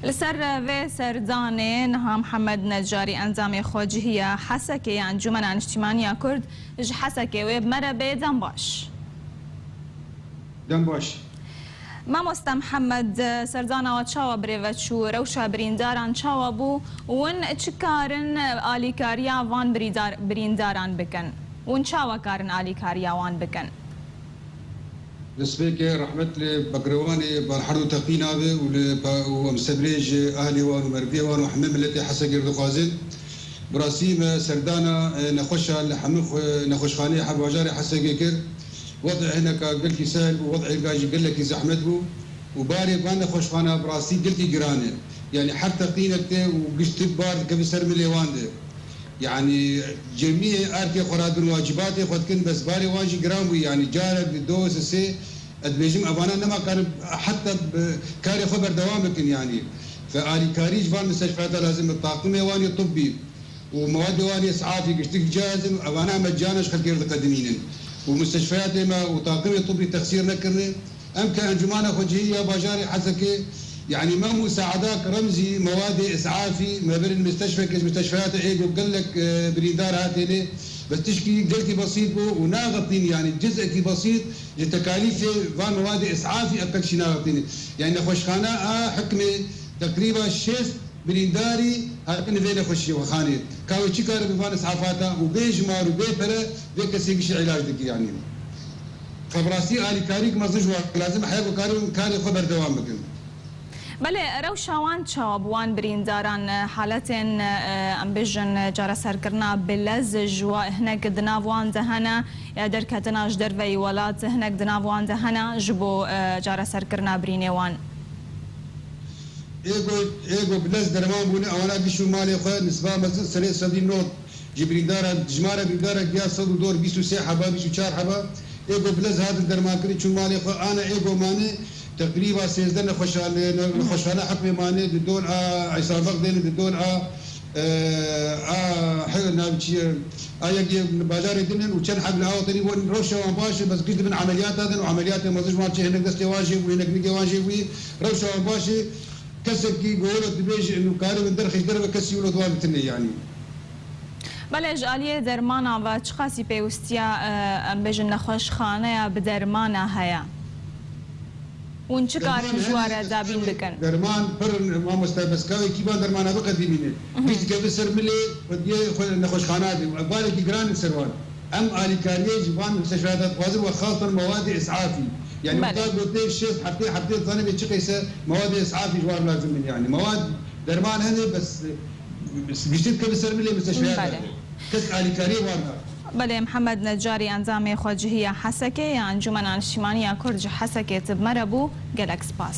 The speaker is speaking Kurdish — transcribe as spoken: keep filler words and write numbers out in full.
Li ser vê serdanê niha Mihemed Necarî, endamê xwecihiya Hesekê ya Encûmena Niştîmaniya Kurd ji Hesekê, wê bi me re bê. Dem baş. Dem baş. Mamoste Mihemed, serdana we çawa birêve çû? Rewşa birîndaran çawa bû? Win çi karin alîkariya van birîdar-, birîndaran bikin? Win çawa karin alîkariya wan bikin? Destpêkê rehmet li Bekrewanê bar her du teqîna be û li pa-, û em sebrê ji ahlê wan û merivê wan û hemî miletê Hesekê re dixwazin. Bi rastî me serdana, e, nexweşa li hemî xwe-, nexweşxaneyê he bajarê Hesekê kir. Wedê hineka gelkî sehil bû, wedê hineka jî gelekî zehmet bû. Û barê van nexweşxana bi rastî gelkî giran e. Yanî her teqînek tê û giştik bar dikeve ser milê wan de. Yanî cemiyê erkê xwe radin, wacibatê xwe dikin, bes barê wan jî giran bû. Yanî carek di do se sê, ez dibêjim, evana nema karin heta bi karê xwe berdewam bikin yanî. Fe alîkarî ji van misteshfeyata lazim e, taqimê wan yê tibbî û mewadê wan yê isafî giştik cihaz in û evana me cana ji xelkê re diqedimînin. Û misteshfeyatê me û taqimê tibbî texsîr nekirine. Em ke Encûmana Xwecihî ya bajarê Hesekê, yanî me musaedak remzî mewadê isafî me birin misteshfeke ji misteshfeyata êgo gelek, e, birîndar hatê lê. Bes tişkî gelkî besît bû û naxetîn, yanî cizekî besît ji tekalîfê van mewadê isafî ev pek jî naxetîne. Yanî nexweşxana a hikmê teqrîba şêst birîndarî hatin vê nexweşxanê. Ka wê çi kare bi van isafata û bê jimar û bê pere vê kesê gişî îlac dike yanî. Ka bi rastî alîkarîk mezin ji wan lazim e, heye ku karin karê xwe berdewam bikin. Belê, rewşa wan çawa bi wan birîndaran, e, haletên, e, em bêjin, e, çareserkirina bi lez ji wa-, hinek di nav wan de hene, ya derketina ji derveyî welat hinek di nav wan de hene ji bo, e, çareserkirina birînê wan? Êgo, êgo bi lez derman bûne, ewana giş û malê xwe nisba mezin serê sedî nod ji birîndara, dijmara birîndara giya sed û dor bîst û sê heba, bîst û çar heba. Êgo bi lez hatin dermankirin, çûn malê xwe, ana êgo mane, teqrîba sêzdeh nexweşane, ne-, nexweşxane hikmê mane, di dor a Îsabexdê ne, di dor a, e, a, he, navê çi ye? A yek yê bajarê din in û çend heb li Awatênî wan rewşa wan baş e, bes giş dibin emeliyata din û emeliyatê mezin ji wan çê hinek destê wan jê bû, hinek nigê wan jê bûyî, rewşa wan baş e. Kesekî ku wilo dibêje û karibin derxê ji derve kesî wilo di wan de tune yanî. Belê, ji aliyê dermana ve çiqasî pêwistiya, e, em bêjin nexweşxaneya bi dermana heye? Hûn çi karin ji we re dabîn bikin? Derman pir in, mamoste, bes ka wê kîvan dermana biqedimîne. Mhm. Gişt dikeve ser milê, xwediyê xwe nexweşxana de. Ev barekî giran in ser wan. Em alîkariyê ji van misteshfeyata dixwazin, we xastan mewadê isafî. Yanî Belê. Wexta gotê şêst heftê heftê dizane bê çi qeyse mewadê isafî ji wan lazim in yanî. Mewad derman hene, bes, bes giştî dikeve ser milê misteshfeyata Belê. de. Kes alîkariyê wan nake. Belê, Mihemed Necarî, endamê xwecihiya Hesekê ya Encûmena Niştîmanî ya Kurd ji Hesekê, tu bi me re bû. Gelek spas.